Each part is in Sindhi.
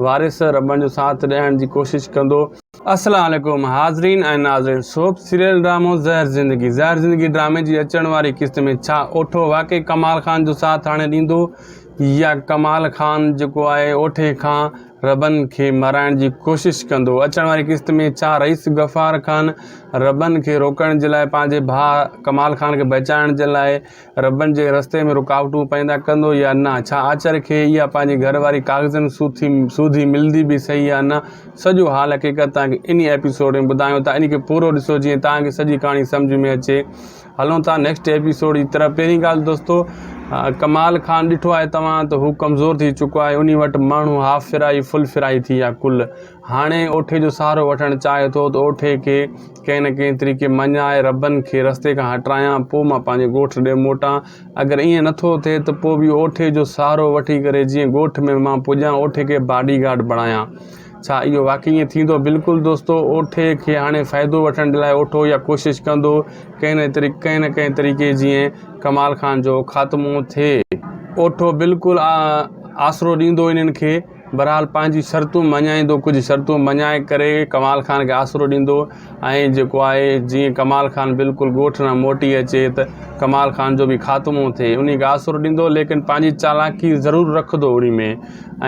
وارث ربن جو ساٿ ڏيڻ جي ڪوشش ڪندو. السلام عليڪم حاضرين ۽ ناظرين سوپ سيريل ڊرامو زهر زندگي زهر زندگي ڊرامي جي اچڻ واري قسط ۾ ڇا اوٺو واقعي ڪمال خان جو ساٿ هاڻي ڏيندو يا ڪمال خان جيڪو آهي اوٺي کان ربن کي مارائڻ جي ڪوشش ڪندو اچڻ واري قسط ۾ ڇا رئيس غفار خان ربن کي روڪڻ جي لاء پنهنجي ڀاء ڪمال خان کي بچائڻ جي لاء ربن جي رستي ۾ رڪاوٽون پيدا ڪندو يا نه؟ ڇا آچر کي اها پنهنجي گهر واري ڪاغذن سوٿي سوڌي ملندي به سهي يا نه؟ سڄو حال حقيقت توهان کي انهي ايپيسوڊ ۾ ٻڌايون ٿا انهي کي پورو ڏسو جيئن توهان کي سڄي ڪهاڻي سمجهه ۾ اچي. هلون ٿا نيڪسٽ ايپيسوڊ جي طرف پهرين ڳالهه دوستو ڪمال خان ڏٺو آهي توهان ته هو ڪمزور ٿي چڪو آهي انهي وٽ ماڻهو هاف فرائي فل فرائي ٿي ويا ڪل هاڻي اوٺي جو سهارو وٺڻ چاهي ٿو ته اوٺي کي ڪنهن نه ڪنهن طريقي مڃائي ربن کي رستي کان هٽرايان پوء مان پنهنجي ڳوٺ ڏي موٽان اگر ائين نٿو ٿئي ته پوء به اوٺي جو سهارو وٺي ڪري جيئن ڳوٺ ۾ مان پڄان اوٺي کي باڊي گارڊ بڻايان ڇا اهو واقعي ائين ٿيندو بلڪل دوستو اوٺي کي هاڻي فائدو وٺڻ جي لاء اوٺو اها ڪوشش ڪندو ڪنهن نه طريقي ڪنهن نه ڪنهن طريقي جيئن ڪمال خان جو خاتمو ٿئي اوٺو بلڪل آسرو ڏيندو انهن کي بھرحال پنھنجي شرطون مڃائيندو ڪجهه شرطون مڃائي ڪري ڪمال خان کي آسرو ڏيندو ۽ جيڪو آهي جيئن ڪمال خان بلڪل ڳوٺ نه موٽي اچي ته ڪمال خان جو به خاتمو ٿئي انھي کي آسرو ڏيندو ليڪن پنھنجي چالاڪي ضرور رکندو انھي ۾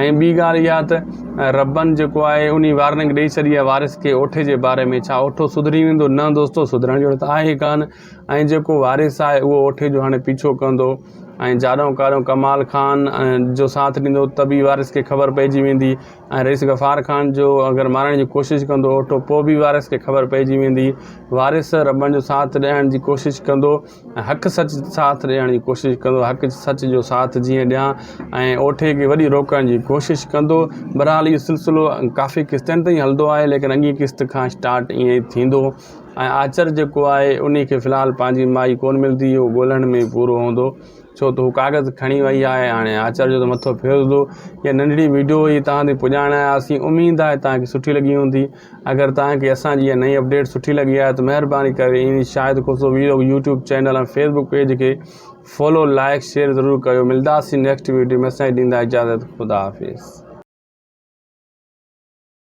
۽ ٻي ڳالهه اها ته ربن جيڪو آهي انھي وارننگ ڏئي ڇڏي آهي وارث کي اوٺي جي باري ۾ ڇا اوٺو سڌري ويندو نه دوستو سڌرڻ جهڙو ته آهي ڪانه ۽ جيڪو وارث آهي اهو اوٺي جو هاڻي پيڇو ڪندو ۽ جاڏئون ڪاڏئون ڪمال خان جو ساٿ ڏيندو ته به وارث کي خبر پئجي ويندي ۽ رئيس غفار خان جو اگر مارڻ جي ڪوشش ڪندو اوٺو پوء به وارث کي خبر پئجي ويندي وارث ربن جو ساٿ ڏيڻ جي ڪوشش ڪندو ۽ حق سچ ساٿ ڏيڻ جي ڪوشش ڪندو حق سچ جو ساٿ جيئن ڏيان ۽ اوٺي کي وڏي روڪڻ جي ڪوشش ڪندو بھرحال اهو سلسلو ڪافي قسطن تائين هلندو آهي ليڪن اڳين قسط کان اسٽارٽ ائين ئي ٿيندو ۽ آچر جيڪو آهي انهي کي في الحال پنهنجي مائي ڪونه ملندي اهو ڳولڻ ۾ ئي پورو هوندو ڇو ته هو ڪاغذ کڻي وئي آهي هاڻي آچر جو ته مٿو ڦيرندو اها ننڍڙي ويڊيو هئي توهان تائين پڄائڻ آياسين اميد آهي توهان کي سٺي لڳي هوندي اگر توهان کي اسان جي اها نئين اپڊيٽ سٺي لڳي آهي ته مهرباني ڪري ان Shahid Khoso vlog YouTube channel ۽ Facebook page کي فالو لائڪ شيئر ضرور ڪيو ملداسين نيڪسٽ ويڊيو ۾ اسان کي ڏيندا اجازت خدا حافظ.